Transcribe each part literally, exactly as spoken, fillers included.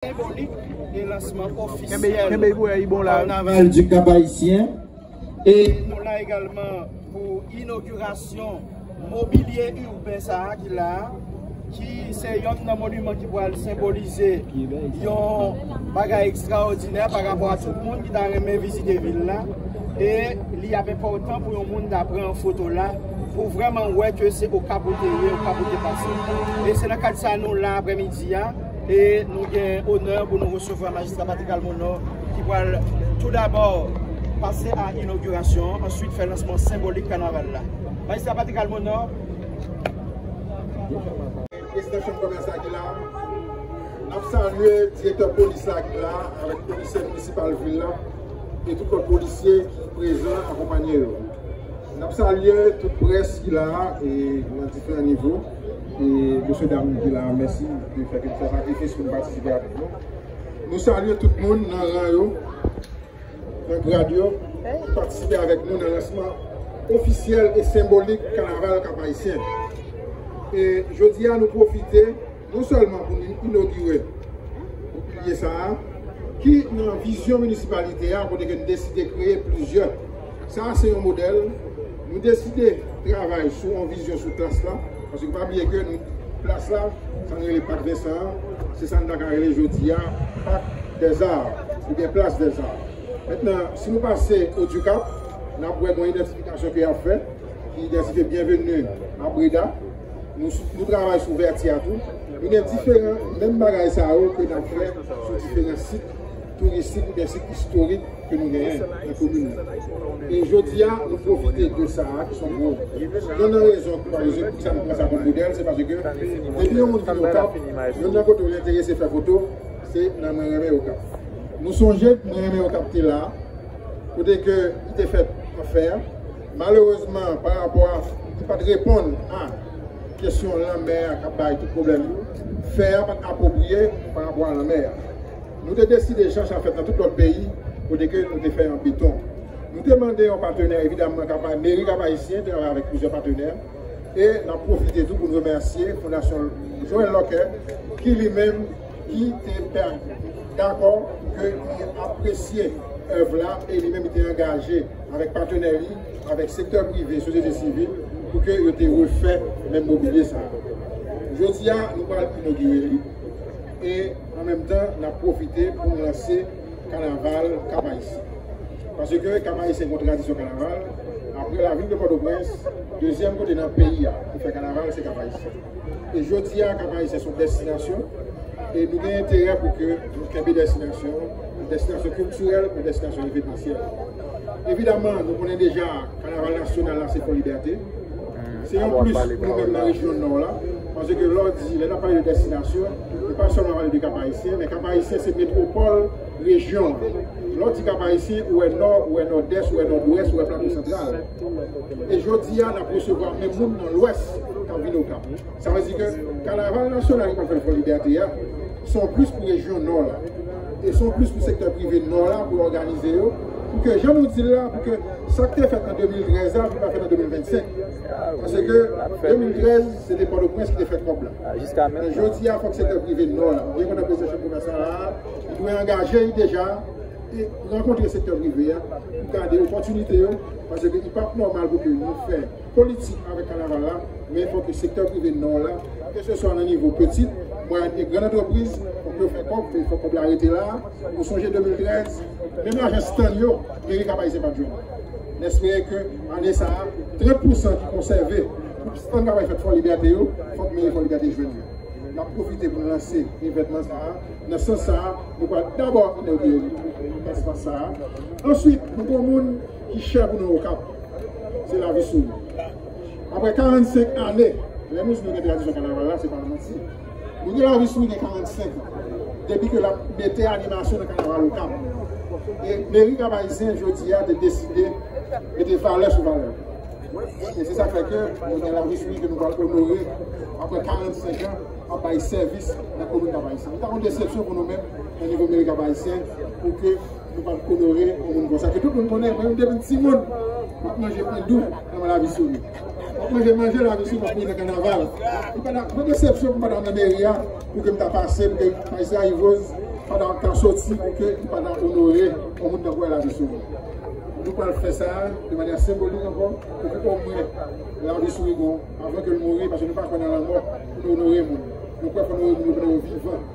Senbolik e lansman ofisyèl Kannaval di Kap Ayisyen. E nou la egalman pou inogirasyon mobilye iben sa a ki la a, ki se yonn nan moniman ki pral senbolize yon bagay ekstraòdinè pa rapò a tout moun ki ta renmen vizite vil la. E li ap enpòtan pou yon moun ta pran foto la pou vrèman wè ke se Okap ou te ye, Okap ou te pase. E se nan kad sa nou la aprèmidi a. E nou gen onè pou nou resevwa Majistra Patrick Almonor ki pral toudabò pase a inogirasyon an, answit fè lansman senbolik kanaval la. Majistra Patrick Almonor. Prezidan chanm komès la ki la. N ap salye direktè polis la ki la avèk komisè minisipal vil la e tout lòt polisye ki prezan akonpanye yo. N ap salye tout près ki la e nan diferan nivo. E mesye dam ki la, mèsi de fè ke nou fè sakrifis pou nou patisipe avèk nou. Nou salye tout moun nan ran yo, nan grad yo, ki patisipe avèk nou nan lansman ofisyèl e senbolik kanaval Kap Ayisyen. E jodi a, nou pwofite non sèlman pou nou inogire pou pilye sa a, ki nan vizyon minisipalite a, kote ke nou deside kreye plizyè. Sa a se yon modèl. Nou deside travay sou yon vizyon sou plas la, paske pa bliye ke nou, plas la, sa nou rele Pak Vensan an, se sa nou ta ka rele jodi a Pak dèzà, oubyen Plas dèzà. Mentnan, si nou pase Odikap, n ap wè gen yon idantifikasyon ke y ap fè, ki idantifye Bienvenue a Breda. Nou, nou travay sou vèti a tou. Nou gen diferan, menm bagay sa yo ke n ap fè sou diferan sit touristik oubyen sit istorik ke nou genyen nan komin nan. E jodi a, nou pwofite de sa a, ki se yon gwo, youn nan rezon ki pa rezon pou sa nou pran sa kòm modèl, se paske depi yon moun vin Okap, youn nan kote w enterese fè foto, se nan Mwen renmen Okap. Nou sonje Mwen renmen Okap te la, kote ke li te fèt an fè. Malerezman, pa rapò a, li pa t reponn a kesyon lanmè a k ap bay tout pwoblèm yo. Fè a pa t apwopriye pa rapò a lanmè a. Nou te deside jan sa fèt nan tout lòt peyi, kote ke nou te fè an beton. Nou te mande yon patenè, evidamman, Kap-, meri Kap Ayisyen, te travay avèk plizyè patenè. E n ap pwofite tou pou n remèsye Fondasyon Joël Lorquet, ki li menm ki te pè-, dakò ke li apresye èv la e li menm li te angaje avèk patenè li, avèk sektè prive, sosyete sivil, pou ke yo te refè menm mobilye sa a. Jodi a, nou pral inogire li e an menm tan, n ap pwofite pou n lanse kanaval Kap Ayisyen. Paske Kap Ayisyen gen yon tradisyon kanaval. Apre lavil de Pòtoprens, dezyèm kote nan peyi a ki fè kanaval, se Kap Ayisyen. E jodi a, Kap Ayisyen se yon destinasyon. E nou gen enterè pou ke nou kenbe destinasyon, yon destinasyon kiltirèl, yon destinasyon evenansyèl. Evidamman, nou konnen deja, kanaval nasyonal la, se Fò Libète. Se yon plis pou nou menm nan rejyon Nò la. Paske lè w di, lè n ap pale de destinasyon, nou pa sèlman pale de Kap Ayisyen, men Kap Ayisyen se metwopòl rejyon an. Lè w di Kap Ayisyen, ou wè Nò, ou wè Nòdès, ou wè Nòdwès, ou wè Plato Santral. E jodi a, n ap resevwa menm moun nan Lwès k ap vin Okap. Sa vle di ke kanaval nasyonal ki pral fèt Fò Libète a, se yon plis pou rejyon Nò la. E se yon plis pou sektè prive Nò la pou yo òganize yo, pou ke, jan nou di l la, pou ke sa k te fèt an de mil trèz la, pou pa fèt an de mil vennsenk. Paske de mil trèz, se te Pòtoprens ki te fè kòb la. Men jodi a, fòk sektè prive Nò la, byen kontan prezidan chanm komès la, li dwe angaje l deja, e rankontre sektè prive a, pou gade opòtinite yo, paske li p ap nòmal pou ke nou fè politik avèk kanaval la, men fòk ke sektè prive Nò la, keseswa nan nivo peti, mwayèn e grann antrepriz, fòk yo fè kòb, e fòk kòb la rete la. Nou sonje de mil trèz, menm lajan stand yo, meri Kap Ayisyen pa t jwenn. N espere ke ane sa a, trant pousan ki konsève pou stand k ap fèt Fò Libète yo, fòk meri Fò Libète jwenn yo. N ap pwofite pou n lanse evènman sa a. Nan sans sa a, nou pral dabò inogire espas sa a. Answit, nou gen yon moun ki chè pou nou Okap. Se Lavi Souri. Apre karannsenk ane, lè nou di nou gen tradisyon kanaval la, se pa manti. Nou gen Lavi Souri gen karannsenk an. Depi ke l ap mete animasyon nan kanaval Okap. E meri Kap Ayisyen, jodi a, te deside mete valè sou valè. E se sa k fè ke nou gen Lavi Souri ke nou pral onore apre karannsenk an ap bay sèvis nan komin Kap Ayisyen. Li ta yon desepsyon pou nou menm nan nivo meri Kap Ayisyen pou ke nou pa t onore yon moun konsa. Ke tout moun konnen, mwen menm depi m timoun, m ap manje pen dou nan men Lavi Souri. M ap manje manje Lavi Souri, m ap mouri nan kanaval. Li pa t yon desepsyon pou m pa t al nan meri a, pou ke m ta pase, pou ke Majistra Yves Rose Pa ta ka soti pou ke li pa ta onore yon moun tankou Lavi Souri. Nou pral fè sa de manyè senbolik ankò, pou ke omwen Lavi Souri gon, avan ke l mouri, paske nou pa kwè nan lanmò, pou nou onore moun. Nou kwè fò nou onore moun yo pandan yo vivan.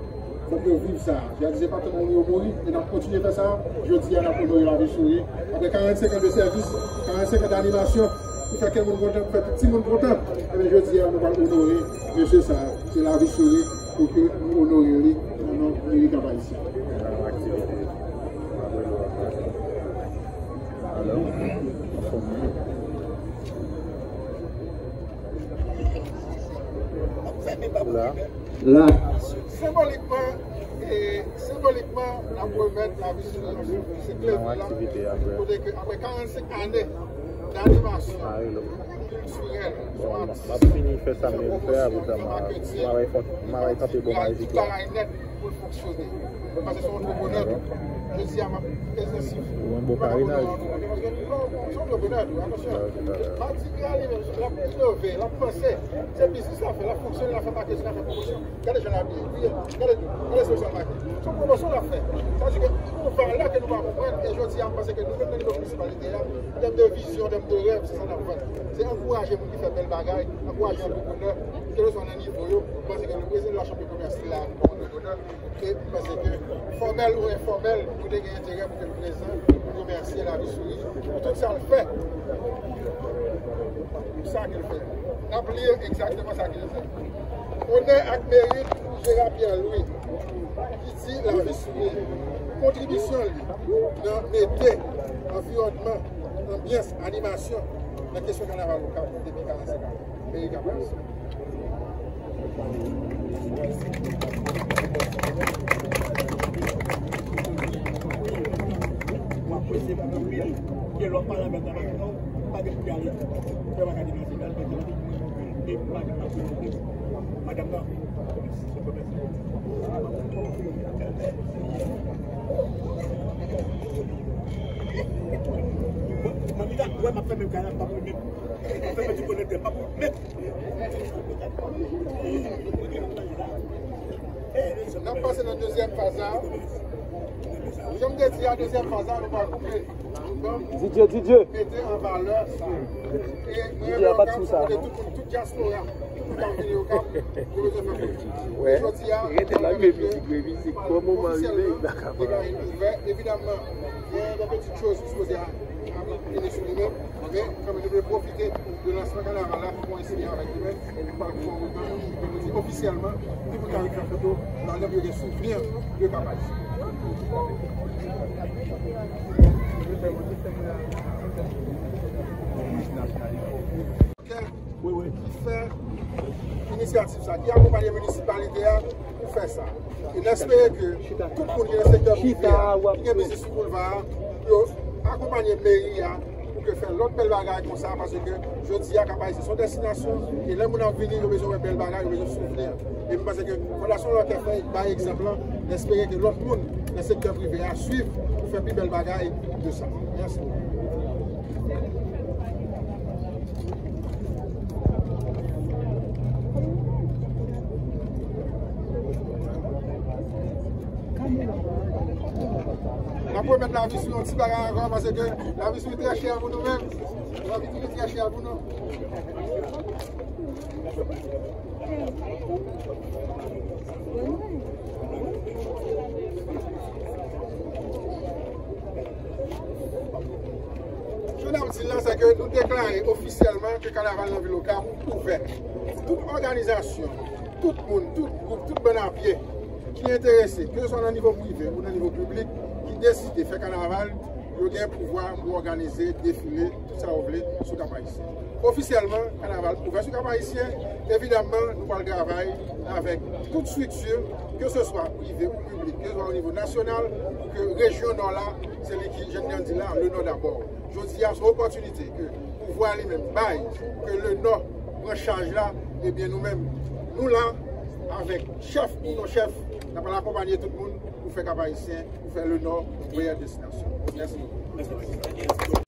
Fòk yo viv sa. Jodi a se pa tankou moun yo mouri, e n ap kontinye fè sa. Jodi a, n ap onore Lavi Souri. Apre karannsenk an de sèvis, karannsenk an d'animasyon, pou fè kè moun kontan, pou fè tout timoun kontan, ebyen, jodi a, nou pral onore mesye sa. Se Lavi Souri pou ke nou onore li nan non Meri Kap Ayisyen. La. Senbolikman, e, senbolikman, n ap remèt Lavi Souri se kle la, kote ke apre karannsenk ane d'animasyon kiltirèl, m ap fini fè sa m vle fè, apre sa m a, m a bay kanpe bon, m a bay kanpe bon, m a edike. Tout bagay nèt pou l fonksyone. Paske se yon antreprenè tou. Jodi a, m ap peze sif. Yon bon parenaj. Se yon antreprenè tou, atansyon. Matigra li menm, l ap inove, l ap panse. Se biznis l ap fè, l ap fonksyone, l ap fè maketin, l ap fè pwomosyon. Gade jan l abiye, gade, gade sou sa l make. Se yon pwomosyon l ap fè. Sa vle di ke yon valè ke nou pa konprann, e jodi a, m panse ke nou menm nan nivo minisipalite a, an tèm de vizyon, an tèm de rèv, se sa n ap vann. Se ankouraje moun ki fè bèl bagay, ankouraje antreprenè, kèlkeswa nan nivo yo, m panse ke le prezidan de la Chambre de Commerce la, antreprenè, e m panse ke fòmèl ou enfòmèl, nou te gen enterè pou ke l prezan, pou n remèsye Lavi Souri pou tout sa l fè. Pou sa ke l fè. N ap li egzakteman sa ke l fè. Onè ak merit pou Gérard Pierre Louis, ki di Lavi Souri, kontribisyon li nan mete anviwònman, anbyans, animasyon nan kesyon kanaval Okap depi karannsenk ane. Meri Kap Ayisyen. N ap pase nan dezyèm faz la. Jan m te di a, dezyèm faz la, nou pral koupe. Donk, Didier, Didier. Mete an valè sa. E mwen renmen okazyon pou tout moun, tout dyaspora, tout moun k ap vini Okap, yo bezwen fè politik. E jodi a, rete la, mizik, mizik, bon moman rive, li pa ka pa. Evidaman, gen de peti choz ki sipoze a, a vini sou li menm. Men, kanmenm, nou vle pwofite de lansman kanaval la pou koenside avèk li menm, pou l pran wout nan nou, pou nou di ofisyèlman, tout moun ki anvi fè foto, nan lè pou yo gen souvni de Kap Ayisyen. Ki fè inisyativ sa, ki akonpanye minisipalite a pou fè sa. E n espere ke tout moun ki nan sektè prive a, ki gen biznis sou boulva a, yo akonpanye meri a pou ke fè lòt bèl bagay konsa, paske jodi a, Kap Ayisyen se yon destinasyon, e lè moun ap vini, yo bezwen wè bèl bagay, yo bezwen souvni. E m panse ke Fondasyon Lòkè fè, bay egzanp lan, n espere ke lòt moun nan sektè prive a swiv pou fè pi bèl bagay de sa. Mèsi. N ap remèt Lavi Souri yon ti bagay ankò, paske Lavi Souri trè chè pou nou menm. Lavi Souri trè chè pou nou. Sa n ap di la, se ke nou deklare ofisyèlman ke kanaval nan vil Okap ouvè. Tout òganizasyon, tout moun, tout gwoup, tout bann a pye ki enterese, keseswa nan nivo prive ou nan nivo piblik, ki deside fè kanaval, yo gen pouvwa pou òganize defile, tout sa yo vle sou Kap Ayisyen. Ofisyèlman, kanaval ouvè sou Kap Ayisyen. Evidaman, nou pral travay avèk tout estrikti, keseswa prive ou piblik, keseswa o nivo nasyonal ou ke rejyon Nò la, se li ki, jan m te di la, le Nord d'abord. Jodi a, se yon opòtinite ke pouvwa li menm bay, ke le Nord pran chaj la, ebyen nou menm, nou la, avèk chèf ou non chèf, n ap al akonpanye tout moun pou fè Kap Ayisyen, pou fè le Nord yon meyè destinasyon. Mèsi bokou.